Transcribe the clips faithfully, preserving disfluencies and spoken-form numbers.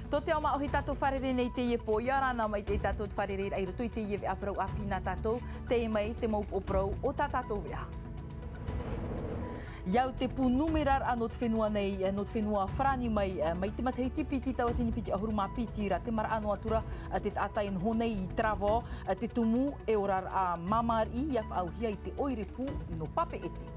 Tō te ao māʻohi tātou fārerei nei teie pō, ʻia ora na mai te tātou fārereiraʻa i roto i teie veʻa parau ʻāpī nā tātou, teie mai te mau upoʻo parau o tā tātou veʻa. ʻIa au te pū nūmeraraʻa nō te fenua nei, nō te fenua Farāni mai, mai te matahiti piti tauatini piti ʻahuru mā piti ra, te maraʻa noa atu ra te taʻata e noho nei i Taravao, te tumu e oraraʻa māmā riʻi ʻia faʻaauhia i te ʻoire pū nō Papeʻete.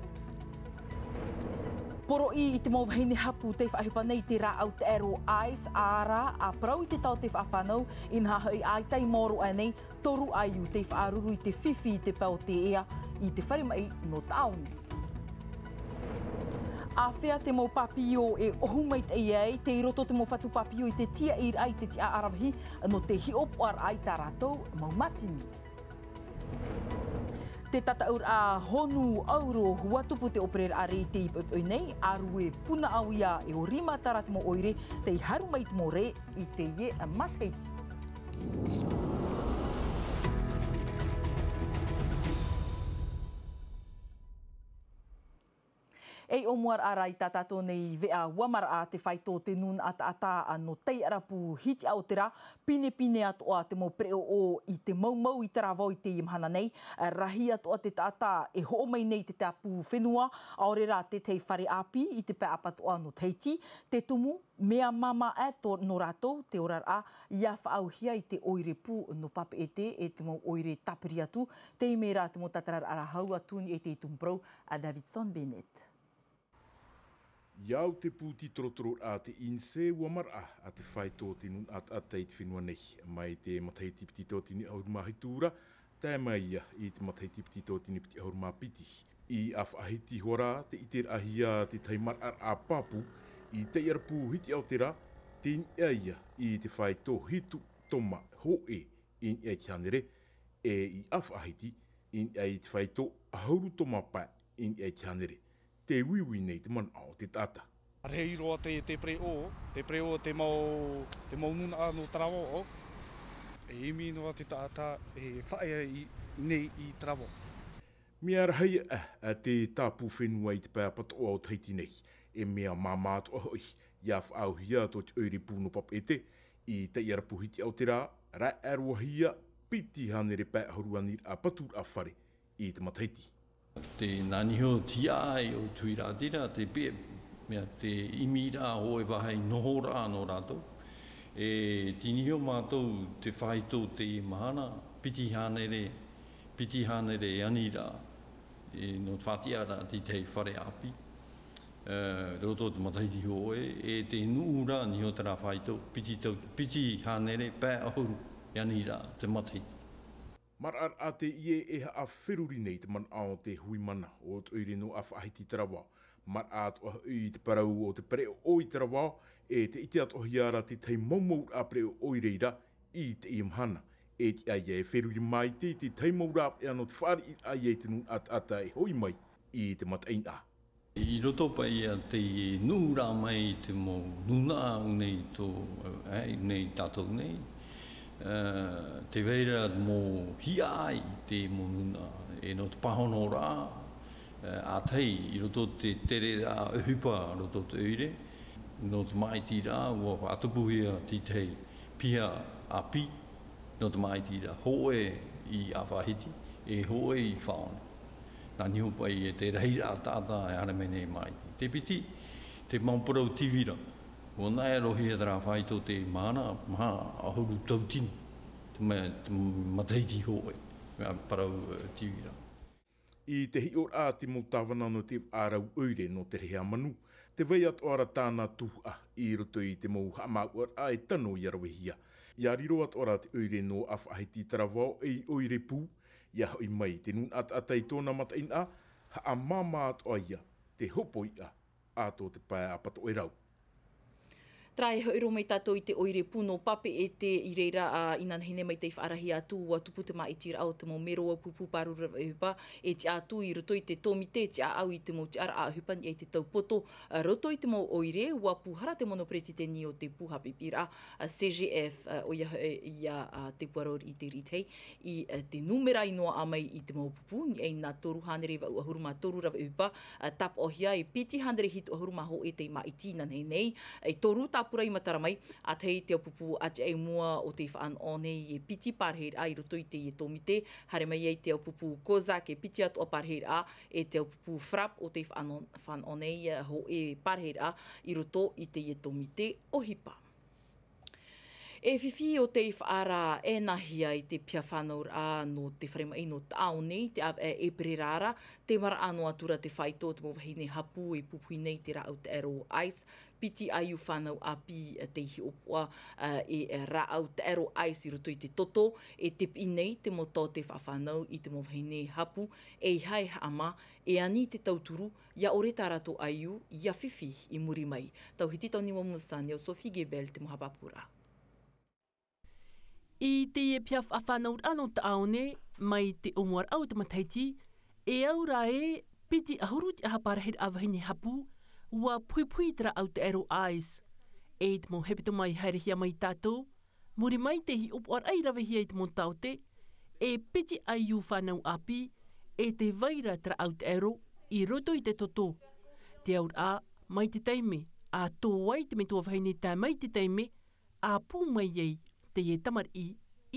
Poroʻi i te mau vahine hapū tei faʻaʻohipa nei i te rāʻau taʻero ice, ʻa rā, ʻa parau i te tao tei faʻafānau, inaha hoʻi ʻaita i maoro aʻe nei, toru ʻaiū tei faʻaruru i te fifi i te pae o te ea i te fare maʻi nō Taʻaone. Āfea te mau pāpio e ʻohu maitaʻi ai, tei roto te mau fatu pāpio i te tiaʻiraʻa i te tiʻaraʻa ʻaravihi nō te hiʻopoʻaraʻa i tā rātou mau mātini. Te tataʻuraʻa honu ʻauro, ʻua tupu te ʻōpereraʻa rē i te ipoipo nei, ʻārue punaʻauia e ʻo rima atu ra te mau ʻoire tei haru mai i te mau rē i teie matahiti. E ʻōmuaraʻa ra i tā tātou nei veʻa, ʻua maraʻa te faito o te nūnaʻa taʻata nō Taiʻarapu Hitiaʻoterā, pinepine atoʻa te mau pereʻoʻo i te maumau i Taravao i teie mahana nei, rahi atoʻa te taʻata e hoʻo mai nei i te tāpū fenua, ʻaore rā te tahi fare ʻāpī i te pae apatoʻa nō Tahiti, te tumu, mea māmā aʻe tō, nō rātou te oraraʻa, ʻia faʻaauhia i te ʻoire pū nō Papeʻete e te mau ʻoire tāpiri atu, teie mai rā te mau tātararaʻa hau atu nei e te tumu parau a Davidson Bennett. ʻIa au te pū tītorotororaʻa a te INSEE, ʻua maraʻa te faito o te nūnaʻa taʻata i te fenua nei, mai te matahiti piti tauatini ʻahuru mā hitu ra, tae mai ia i te matahiti piti tauatini piti ʻahuru mā piti. ʻIa faʻahiti hoʻi ra te ʻiteraʻahia te tahi maraʻaraʻa pāpū i Taiʻarapu Hitiaʻoterā, tei niʻa ia i te faito hitu toma hōʻē i niʻa i te hānere, e ʻia faʻahiti i niʻa i te faito ʻahuru toma pae i niʻa i te hānere, tē uiui nei te manaʻo o te taʻata. Rei roa te, te pereʻoʻo, te pereʻoʻo, te mau, te mau nūnaʻa nō Taravao, e imi noa te taʻata e faʻaea i, nei i Taravao. Mea rahi aʻe te tāpū fenua i te pae apatoʻa o Tahiti nei, e mea māmā atoʻa hoʻi, ʻia faʻaauhia tō te ʻoire pū nō Papeʻete, i Taiʻarapu Hitiaʻoterā, raʻaroahia piti hānere pae ʻahuru aniraʻa paturaʻa fare i te matahiti. Tē nā niho tiaʻi o Tuiratira, te pē, mea te ʻimiraʻa hōʻē vāhi nohoraʻa nō rātou. E tei niho mātou te faito teie mahana, piti hānere, piti hānere aniraʻa, e, nō te faʻatiʻaraʻa i te tahi fare ʻāpī, e, roto i te matahiti hōʻē, e tē nuʻu ra niho terā faito, piti tau, piti hānere pae ʻahuru aniraʻa te matahiti. Maraʻaraʻa teie e haʻaferuri nei te manaʻo o te hui mana o te ʻoire nō ʻĀfaʻahiti i Taravao. Maraʻa atoʻa hoʻi te parau o te pereʻoʻo i Taravao, e tē ʻite atoʻahia ra te tahi maumauraʻa pereʻoʻo i reira i teie mahana. E tiʻa ia e feruri maite i te tahi mau rāveʻa nō te fāriʻiraʻa ia i te nūnaʻa taʻata e hoʻi mai i te mataʻeinaʻa. I roto paʻi ia te nuʻuraʻa mai i te mau nūnaʻa ʻo nei tō, e, ʻo nei tātou nei, e, tē vai ra mau hiaʻai i te mau nūnaʻa, e nō te pāhonoraʻa, e, ʻa tahi i roto i te tereraʻa ʻohipa i roto i te ʻoire, nō te māʻitiraʻa, ʻua faʻatupuhia te tahi piha ʻāpī, nō te māʻitiraʻa, hōʻē i ʻĀfaʻahiti, e hōʻē i Faʻaone. Nā niho paʻi e te rahiraʻa taʻata e haere mai nei māʻiti. Te piti, te mau parau tīvira. ʻUa naʻe rohi e terā faito te mahana, maha ʻahuru tauatini, te ma-, te matahiti hōʻē, mea parau, e, tīvira. I te hiʻoraʻa a te mau tāvana nō te vaʻa rau ʻoire nō Te Rehe-a-Manu, tē vai atoʻa ra tāna tuhaʻa i roto i te mau haʻamāuʻaraʻa e tano ʻia ravehia. ʻIa riro atoʻa ra te ʻoire nō ʻĀfaʻahiti i Taravao ei ʻoire pū, ʻia hoʻi mai te nūnaʻa taʻata i tōna mataʻeinaʻa, haʻamāmā atoʻa ia te hopoiʻa a tō te pae ʻapatoʻerau. Terā e hoʻi roa mai tātou i te ʻoire pū nō Papeʻete i reira, ā, inanahi nei mai tei faʻarahi atu, ʻua tupu te māʻitiraʻa o te mau mero pupu pāruru rave ʻohipa, e tiʻa atu i roto i te tōmite tiʻaʻau i te mau tiʻaraʻa ʻohipa i te taupoto, ā, roto i te mau ʻoire, ʻua pūhara te mono peretiteni o te pū haʻapiʻiraʻa, ā, C G F, ā, ʻoia hoʻi ia, ā, Te Puarau Riʻi Te Riʻi Tahi, i, ā, te nūmera i noaʻa mai i te mau pupu, i nā toru hānere vaʻu ʻahuru mā toru rave ʻohipa, ā, tāpaʻohia e piti hānere hitu ʻahuru mā hōʻē tei māʻiti inanahi nei, e toru Pāpū i matara mai, ʻa tahi te aupupū ʻati ʻai mua o te faʻanaho nei e piti pārahiraʻa i roto i teie tōmite, haere mai ai te aupupū COSAC e piti atoʻa pārahiraʻa, e te aupupū FRAPP o te faʻanaho, faʻanaho nei, e hōʻē pārahiraʻa i roto i teie tōmite ʻohipa. E fifi o tei faʻaʻānaʻihia i te piha fānauraʻa nō te fare maʻi nō Taʻaone i te ʻāvaʻe ʻēperēra ra, te maraʻa noa atu ra te faito o te mau vahine hapū e pupuhi nei te rāʻau taʻero ice, piti ʻaiū fānau ʻāpī tei hiʻopoʻa, ā, e rāʻau taʻero ice i roto i te toto, e te piʻi nei te mau taote faʻafānau i te mau vahine hapū, ʻeiaha e haʻamā, e ani te tauturu, ʻia ʻore tā rātou ʻaiū, ʻia fifi i muri mai. Tauhiti Tauniwa Musani, ʻo Sophie Gebel te mau haʻapāpūraʻa. I teie piha faʻafānauraʻa nō Taʻaone, mai te ʻōmuaraʻa o te matahiti, e au ra ē, piti ʻahuru te ʻaha pārahiraʻa vahine hapū, ʻua puhipuhi i te rāʻau taʻero ice. E i te mau hepetoma i haerehia mai tātou, muri mai te hiʻopoʻaraʻa i ravehia i te mau taote, e piti ʻaiū fānau ʻāpī, e tē vai ra te rāʻau taʻero i roto i te toto. Te auraʻa, mai te taime ʻa tō ai te metua vahine tae mai te taime ʻa pū mai ai teie tamariʻi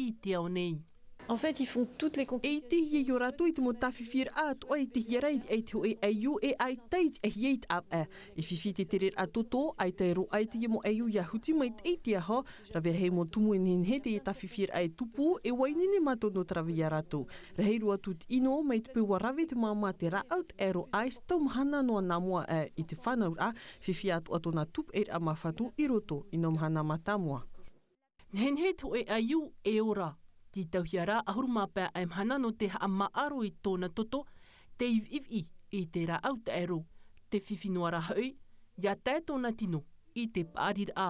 i te ao nei. En fait, ils font toutes les compétitions. E ʻitehia iō rātou i te mau tāfifiaraʻa atoʻa i te hiaraʻa i te hōʻē ʻaiū e ʻaita i te ʻahiʻahi i te ʻāvaʻe. E fifi te tereraʻa toto, ʻaita e roaʻa i teie mau ʻaiū ʻia huti maitaʻi i te aho, rave rahi mau tumu e nehenehe teie tāfifiaraʻa e tupu, e ʻua ineine mātou nō te rave ia rātou. Rahi roa atu te ʻino, mai te peu ʻua rave te māmā te rāʻau taʻero ice, tau mahana noa nā mua aʻe i te fānauraʻa, fifi atoʻa tōna tupeʻeraʻa māfatu i roto i nā mahana mātāmua. Nehenehe te hōʻē ʻaiū e ora, tītauhia rā ʻahuru mā pae e mahana nō te haʻamāʻaro i tōna toto, tei viʻiviʻi i te rāʻau taʻero, tē fifi noa ra hoʻi, ʻia tae tōna tino i te paʻariraʻa.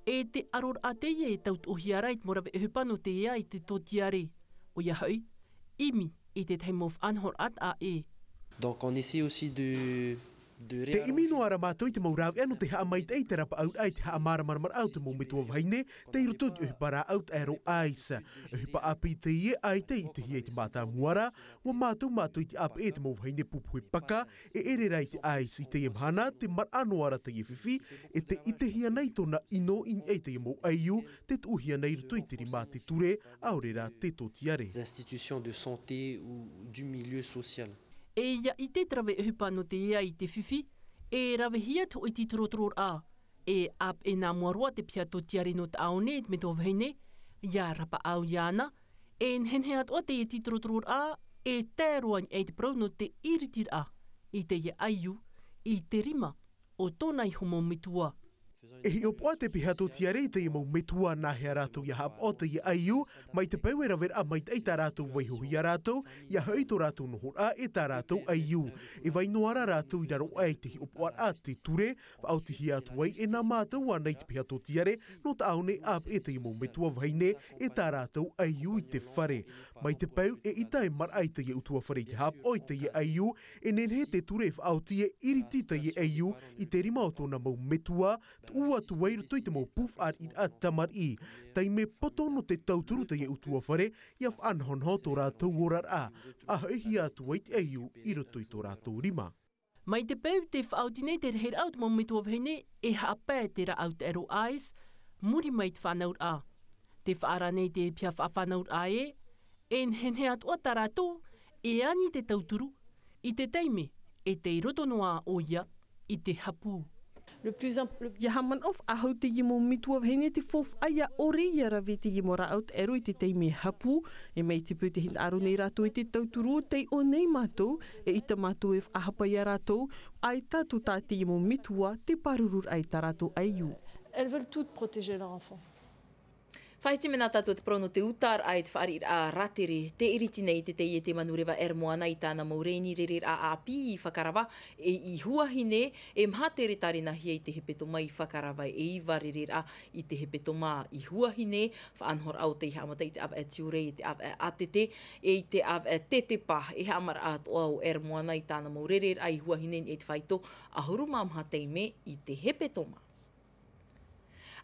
E te ʻaroraʻa teie e tautoʻohia ra i te mau rave ʻohipa nō te ea i te tōtiare. ʻOia hoʻi, ʻimi i te tahi mau faʻanahoraʻa taʻa ʻē. Donc, on essaie aussi de, de Te ʻimi réarranger noa ra mātou i te mau rāveʻa nō te haʻamaitaʻi i te rapaʻauraʻa i te haʻamāramaramaraʻa o te mau metua vahine, tei roto i te ʻohipa rāʻau taʻero ice. ʻOhipa ʻāpī teie ʻaita i ʻitehia i te mātāmua ra, ʻua mātau mātou i te ʻāpeʻe i te mau vahine pupuhi paka, e ʻere ra i te ice i teie mahana, te maraʻa noa ra teie fifi, e tē ʻitehia nei tōna ʻino i niʻa i teie mau ʻaiū, tē tuʻuhia nei i roto i te rima a te ture, ʻaore rā te tōtiare. Des institutions de santé ou du milieu social. E ʻia ʻite te rave ʻohipa nō te ea i te fifi, e ravehia te hōʻē tītorotororaʻa, e ʻāpeʻe nā mua roa te piha tōtiare nō Taʻaone i te metua vahine, ʻia rapaʻau iāna, e nehenehe atoʻa teie tītorotororaʻa, e tae roa i te parau nō te iritiraʻa i teie ʻaiū, i te rima o tōna iho mau metua. E hiʻopoʻa te piha tōtiare i teie mau metua nāhea rātou ʻia haʻapaʻo teie ʻaiū, mai te peu e raveraʻa maitaʻi tā rātou vaiiho ia rātou, ʻia hoʻi tō rātou nohoraʻa e tā rātou ʻaiū. E vai noa ra rātou i raro aʻe i te hiʻopoʻaraʻa a te ture, faʻaotihia atu ai e nā mātou ānei te piha tōtiare, nō Taʻaone ʻāpeʻe teie mau metua vahine, e tā rātou ʻaiū i te fare. Mai te peu, eʻita e maraʻa i teie ʻutuāfare i te haʻapaʻo i teie ʻaiū, e nehenehe te ture e faʻaoti e iriti teie ʻaiū i te rima o tōna mau metua, tuʻu atu ai i roto i te mau pū fāriʻiraʻa tamariʻi. Taime poto nō te tauturu teie ʻutuāfare, ʻia faʻanahonaho tō rātou oraraʻa, faʻahoʻihia atu ai te ʻaiū i roto i tō rātou rima. Mai te peu tē faʻaoti nei te rahiraʻa o te mau metua vahine e haʻapae te rāʻau taʻero ice, muri mai te fānauraʻa. Tē faʻaara nei te piha faʻafānauraʻa ē, e nehenehe atoʻa tā rātou e ani te tauturu, i te taime e tei roto noa ʻoia i te hapū. Le plus imp-, le ʻIa haʻamanaʻo faʻahou teie mau metua vahine te faufaʻa ʻia ʻore ʻia rave teie mau rāʻau taʻero i te taime hapū, e mai te peu tē hinaʻaro nei rātou i te tauturu, tei ʻō nei mātou, eʻita mātou e faʻahapa ia rātou, ʻaita tō tā teie mau metua te pārururaʻa i tā rātou ʻaiū. Elles veulent toutes protéger leur enfant. Faʻahiti mai na tātou te parau nō te utaraʻa i te fāriʻiraʻa rātere, tē iriti nei te taiete Manureva Air Moana i tāna mau rēni rereraʻa ʻāpī i Fakarava, e i Huahine, e maha te retarena hia i te hepetoma i Fakarava, e iva rereraʻa i te hepetoma i Huahine, faʻanahoraʻa o tei haʻamata i te ʻāvaʻe Tiurai e te ʻāvaʻe ʻĀtete, e i te ʻāvaʻe Tetepa, e haʻamaraʻa atoʻa ʻo Air Moana i tāna mau rereraʻa i Huahine i te faito ʻahuru mā maha taime i te hepetoma.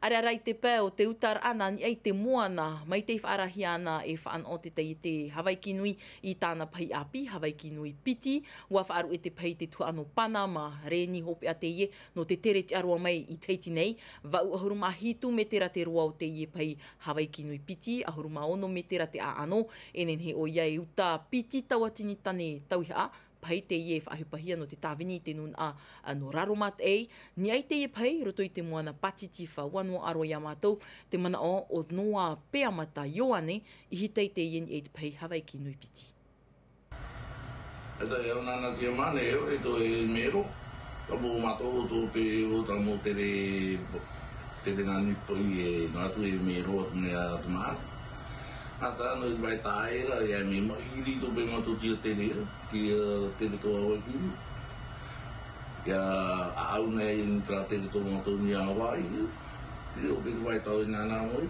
ʻAreʻa rā i te pae o te utaraʻa nā niʻa i te moana, mai tei faʻaarahia ana e Faʻanaʻo Te Taiete Havaiki Nui i tāna pahi ʻāpī, Havaiki Nui piti, ʻua faʻaruʻe te pahi i te tuhaʻa nō Panama, reni hopeʻa teie nō te tere tiʻa roa mai i Tahiti nei, vaʻu ʻahuru mā hitu mētera te roa o teie pahi Havaiki Nui piti, ʻahuru mā ono mētera te ʻāʻano, e nehenehe ʻoia e uta piti tauatini tane tauihaʻa, pahi teie e faʻaʻohipahia nō te tāvini i te nūnaʻa nō Raromataʻi, niʻa i teie pahi i roto i te moana Pātitifā, ʻua noaʻa roa ia mātou te manaʻo o Noa Peamata Ioane i hiti i teie niʻa i te pahi Havaiki Nui piti. E tae au nāna tia mane, e ore tō e mero, ka mō mātou o tō pē o tā mō tere, tere nā nipo i e nā tu e mero atu mea te mahana. Nā tā nō i vai tāera, ia me maʻiri tō pē mātou tia tere, tia tere tō Havaiki Nui. Ia au nei i nā tere tō mātou ni a vai, te reo pē te vai tau i nāna moe.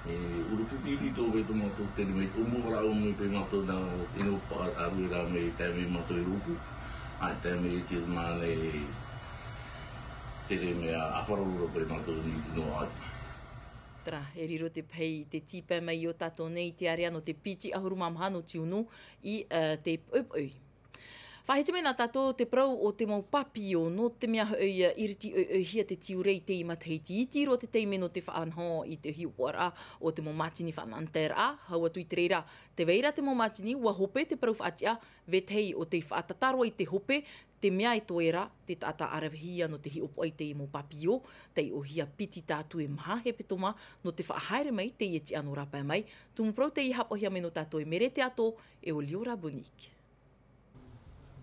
E uru whiwhiri tō pē tō mātou tere mai, tō mua rā au mai pē mātou nā tino pa aru e rā mai tae mai mātou i rupu. Ai tae mai e tia mane tere mea a wharau rō pē mātou ni no ai. Tara, e riro te pahi i te tīpae mai i o tātou nei i te area nō te piti ʻahuru mā maha nō Tiunu i, eh, te poipoi. Faʻaʻite mai nā tātou te parau o te mau pāpio, nō te mea hoʻi, ʻiriti ʻoiʻoihia te tiurai i teie matahiti, iti roa te taime nō te faʻanaho i te hiʻopoʻaraʻa o te mau mātini faʻanahoraʻa, hau atu i te reira, tē vai ra te mau mātini, ʻua hope te parau faʻatiʻa, vetahi o tei faʻatātaro i te hope, te mea e toe ra, te taʻata ʻaravihi ia nō te hiʻopoʻa i teie mau pāpio, tei ʻōhia piti tātou e maha hepetoma, nō te faʻahaere mai teie tiʻa nō rāpae mai, tumu parau teie haʻapaʻohia mai nō tātou e Mere Teato, e ʻo Liora Bonique.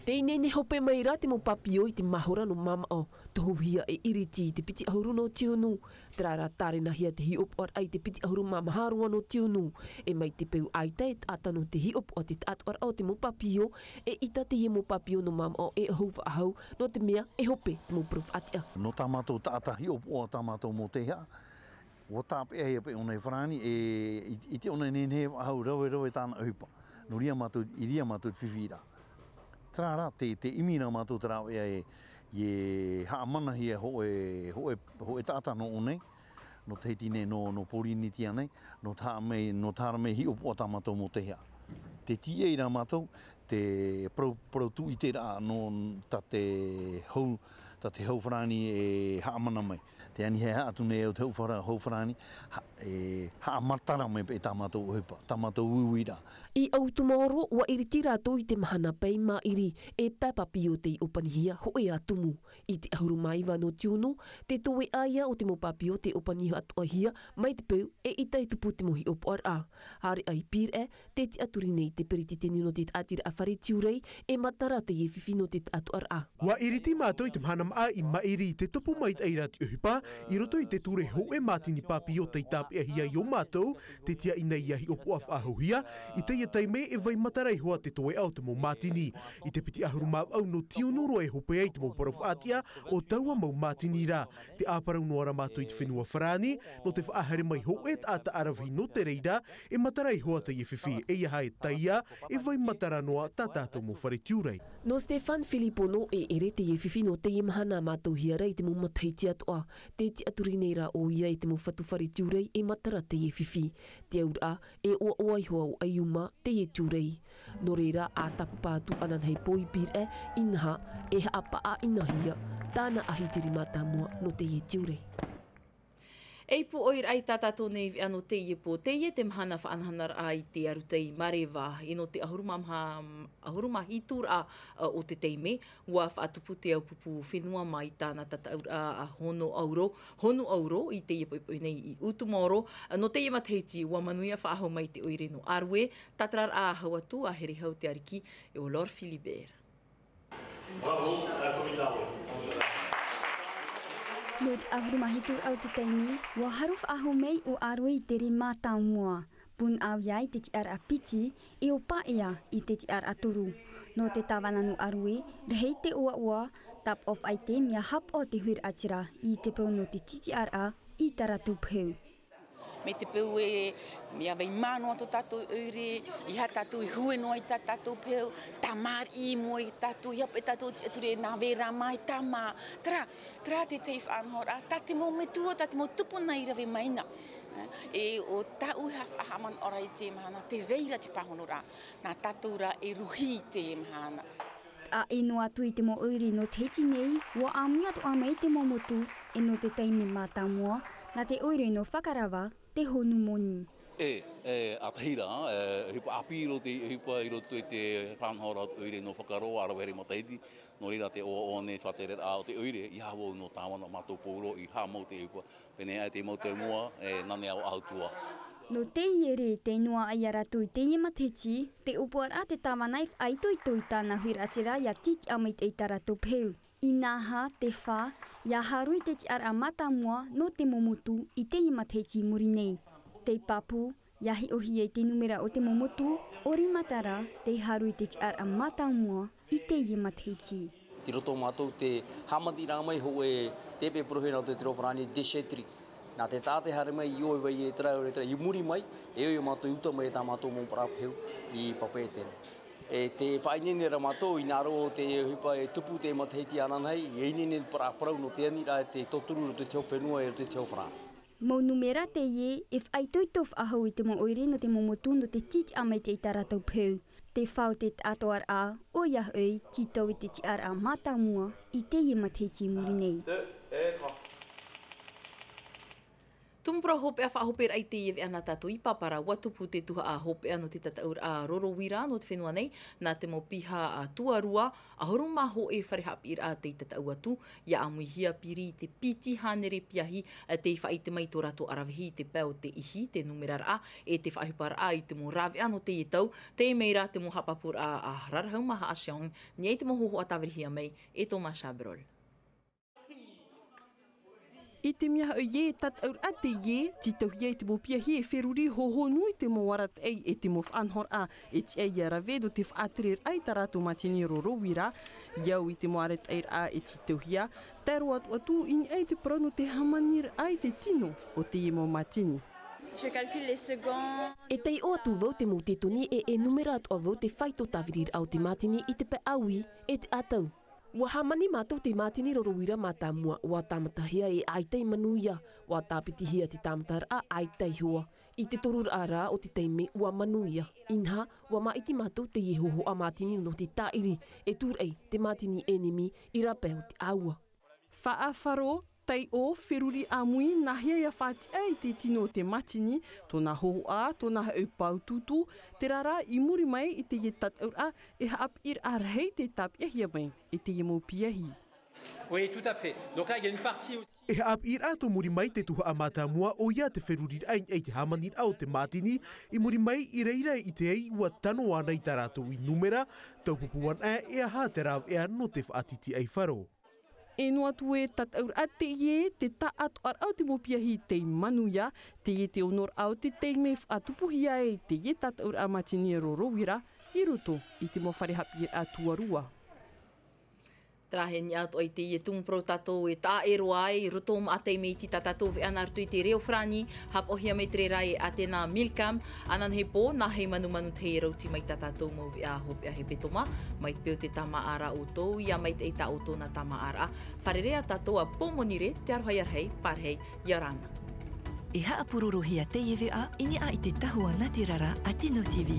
Tei nehenehe hope mai rā te mau pāpio i te mahora nō Māmaʻo, tohuhia e ʻiriti i te piti ʻahuru nō Tiunu, terā rā tārenahia te hiʻopoʻaraʻa i te piti ʻahuru mā maha roa nō Tiunu, e mai te peu ʻaita e taʻata nō te hiʻopoʻa te taʻatoʻaraʻa o te mau pāpio, e ʻita teie mau pāpio nō Māmaʻo e ʻahu faʻahou, nō te mea e hope te mau parau faʻatiʻa. Nō tā mātou taʻata hiʻopoʻa tā mātou mau teihaʻa, ʻua tāpeʻahia pē ʻōna e farāni, e, i, i te ʻōna e nehenehe e faʻahou rave, rave tāna ʻohipa. Nō reira mātou, i reira mātou te fifi ra. Terā rā, te, te ʻimi ra mātou te rāveʻa e, e haʻamanahia hōʻē, hōʻē, hōʻē taʻata nō ʻō nei, nō Tahiti nei, nō, nō Pōrīnetia nei, nō te haʻa mai, nō te haere mai hiʻopoʻa tā mātou mau teihaʻa. Te tīaʻi ra mātou, te parau, parau tūʻiteraʻa nō tā te hau, tā te hau farāni e haʻamana mai. Tē ani haʻehaʻa atu nei au te hau fara-, hau farāni, ha-, e haʻamatara mai paʻi tā mātou ʻohipa, tā mātou uiuiraʻa. I ʻAutumaoro, ʻua ʻiriti rātou i te mahana pae maʻiri, e pae pāpio tei ʻōpanihia hōʻē ā tumu. I te ʻahuru mā iva nō Tiunu, te toeʻa ia o te mau pāpio tei ʻōpani atoʻahia, mai te peu, e ʻita e tupu te mau hiʻopoʻaraʻa. Haere ʻai Pīraʻe, tē tiʻaturi nei te peretiteni nō te taʻatiraʻa fare Tiurai, e matara teie fifi nō te taʻatoʻaraʻa. ʻUa ʻiriti mātou i te mahana maʻa i maʻiri i te tupu maitaʻi ra te ʻohipa, i roto i te ture hōʻē mātini pāpio tei tāpeʻahia i ō mātou, te tiaʻi nei ia hiʻopoʻa faʻahouhia, i teie taime e vai matara ihoa te toeʻa o te mau mātini. I te piti ʻahuru mā vaʻu nō Tiunu roa e hope ai te mau parau faʻatiʻa o taua mau mātini ra. Tē ʻāparau noa ra mātou i te fenua Farāni, nō te faʻahaere mai hōʻē taʻata ʻaravihi nō te reira, e matara ihoa teie fifi, ʻeiaha e taiā, e vai matara noa tā tātou mau fare Tiurai. Nō Stéphane Philippe Ono e ʻere teie fifi nō teie mahana mātauhia ra i te mau matahiti atoʻa. Tē tiʻaturi nei rā ʻoia e te mau fatu fare Tiurai e matara teie fifi. Te auraʻa, e ʻoaʻoa ihoa ʻo ʻAiuma, teie Tiurai. Nō reira, ʻa tāpapa atu ananahi pō i Pīraʻe, inaha, e haʻapaʻaʻinahia, tāna ʻahi te rima tāmua nō teie Tiurai. E pūʻoiraʻa i tā tātou nei veʻa nō teie pō, teie te mahana faʻanahoraʻa i te arutai Mareva, e nō te ʻahuru mā maha, ʻahuru mā hitu ra, ā, o te taime, ʻua faʻatupu te aupupū fenua mā i tāna tataʻuraʻa a Hono Auro, Honu Auro, i teie poʻipoʻi nei i ʻUtumaoro, ā, nō teie matahiti, ʻua manuia faʻahou mai te ʻoire nō Arue, tātararaʻa hau atu a Herehau Te Ariki, e ʻo Laure Philibert. Bravo, la commune d'Arue. Nō te ʻahuru mā hitu ra o te taime, ʻua haru faʻahou mai ʻo Arue i te rima tāmua. Pūnaʻauia i te tiʻaraʻa piti, e ʻo Paea i te tiʻaraʻa toru. Nō te tāvana nō Arue, rahi te ʻoaʻoa, tāpaʻo faʻaʻite mea haʻapaʻo te huiraʻatira i te parau nō te tiʻaraʻa i tā rātou pahu. Mai te peu e mea vai mā noa tō tātou ʻoire, ʻeiaha tātou e hue noa i tā tātou peu, tamariʻi i mua ia tātou, ʻeiaha paʻi tātou e tiʻaturi e nā vera mai, tamā, terā, terā te tahi faʻanahoraʻa, tā te mau metua, tā te mau tupuna i rave mai na. E, ʻo tāʻu e haʻa-, haʻamanaʻo ra i teie mahana, tē vai ra te pāhonoraʻa, nā tātou rā e ruhi i teie mahana. Taʻa ʻē noa atu i te mau ʻoire nō Tahiti nei, ʻua ʻāmui atoʻa mai te mau motu, e nō te taime mātāmua, nā te ʻoire nō Fakarava, te honu moni. E, e, ʻa tahi rā, e, ʻohipa ʻāpī i roto i, ʻohipa i roto i te faʻanahoraʻa o te ʻoire nō Fakaroa, ʻa rave rahi matahiti, nō reira te ʻoaʻoa nei faʻatereraʻa o te ʻoire, ʻeiaha vau nō tāvana mātou pauroa i haʻamau te ʻohipa, pēnei aʻe te mau tau mua, e, nānei au ʻahutua. Nō teie rē, tei noaʻa ia rātou i teie matahiti, te ʻōpuaraʻa te tāvana e faʻaitoito i tāna huiraʻatira ʻia tītiʻa maitaʻi tā rātou peu. Inaha, te fā, ʻia hārui te tiʻaraʻa mātāmua nō te mau motu i teie matahiti i muri nei. Tei pāpū, ʻia hiʻohia i te nūmera o te mau motu, ʻo Rimatara, tei hārui te tiʻaraʻa mātāmua i teie matahiti. Tei roto mātou te hāmaniraʻa mai hōʻē tepe porohena o te reo farāni déchetterie. Nā te taʻata e haere mai i ʻō e vai e terā, e terā, i muri mai, e ʻoi mātou i uta mai e tā mātou mau parau peu i Papeʻete. E tē faʻaineine ra mātou, hinaʻaro te ʻohipa e tupu te matahiti ananahi, e ineine parau, parau nō te aniraʻa e te tauturu i roto i te hau fenua, e roto i te hau farāni. Mau nūmera teie, e faʻaitoito faʻahou i te mau ʻoire nō te mau motu nō te tītiʻa maitaʻi i tā rātou peu. Te fā o te taʻatoʻaraʻa, ʻoia hoʻi, tītau i te tiʻaraʻa mātāmua i teie matahiti i muri nei. Tumu parau hopeʻa faʻahoperaʻa i teie veʻa nā tātou i Papara, ʻua tupu te tuhaʻa hopeʻa nō te tataʻuraʻa Rorowira nō te fenua nei, nā te mau piha, ā, tuarua, ʻahuru mā hōʻē fare haʻapiʻiraʻa tei tataʻu atu, ʻia ʻāmuihia piri i te piti hānere piahi, ā, tei faʻaʻite mai tō rātou ʻaravihi i te pae o te ihi, te nūmeraraʻa, e te faʻaʻohiparaʻa i te mau rāveʻa nō teie tau, teie mai rā te mau haʻapāpūraʻa a Rarahau Maha Asiong, nā te mau hōhoʻa tāvirihia mai e Thomas Chabrol. I te mea hoʻi ē, tataʻuraʻa teie, tītauhia i te mau piahi e feruri hohonu i te mau arataʻi e te mau faʻanahoraʻa e tiʻa ʻia rave nō te faʻatereraʻa i tā rātou mātini Rorowira, ʻia au i te mau arataʻiraʻa e tītauhia, tae roa atu atu i niʻa i te parau nō te hāmaniraʻa i te tino o teie mau mātini. Je calcule les secondes. E taiʻo atu vau te mau tetoni e, e nūmera atoʻa vau te faito tāviriraʻa o te mātini i te pae ʻāuī e te ʻātau. ʻUa hāmani mātou te mātini Rorowira mātāmua, ʻua tāmatahia e ʻaita i manuia, ʻua tāpitihia te tāmataraʻa ʻaita i hoa. I te toruraʻa rā o te taime ʻua manuia. Inaha, ʻua māʻiti mātou teie hōhoʻa mātini nō te tāʻiri, e tūraʻi te mātini ʻenemi i rāpae o te ʻāua. Faʻafaro, taiʻo, feruri ʻāmui, nāhea ʻia faʻatiʻa i te tino o te mātini, tōna hōhoʻa, tōna hoʻi pāutuutu, terā rā i muri mai i teie tataʻuraʻa, e haʻapiʻiraʻa rahi tei tāpeʻahia mai e teie mau piahi. Oui, tout à fait. Donc là, il y a une partie aussi. E haʻapiʻiraʻa tō muri mai te tuhaʻa mātāmua, ʻoia te feruriraʻa i niʻa i te hāmaniraʻa o te mātini, i muri mai i reira e ʻite ai ʻua tano ānei tā rātou i nūmera, taupupū anaʻe e aha te rāveʻa nō te faʻatitiʻaifaro. E noa atu e tataʻuraʻa teie, te taʻatoʻaraʻa o te mau piahi tei manuia, teie te onoraʻa o te taime faʻatupuhia ai teie tataʻuraʻa mātini Rorowira i roto i te mau fare haʻapiʻiraʻa tuarua. Terā e niʻa atu ai teie tumu parau tātou e taʻa ʻē roa ai, roto maʻa taime iti tā tātou veʻa nā roto i te reo farāni, haʻapaʻohia mai te reira e Atena Milcam, ananahi pō, nā hei manumanu te hei rauti mai tā tātou mau veʻa hopeʻa hepetoma, mai te peu te tāmāʻaraʻa ʻoutou, ʻia maitaʻi tā ʻoutou nā tāmāʻaraʻa, fārerei ā tātou ā Pōmonire, te aroha ʻia rahi, pārahi, ʻia ora na. E haʻapurorohia teie veʻa i niʻa i te tahua nātirara a Tino TV.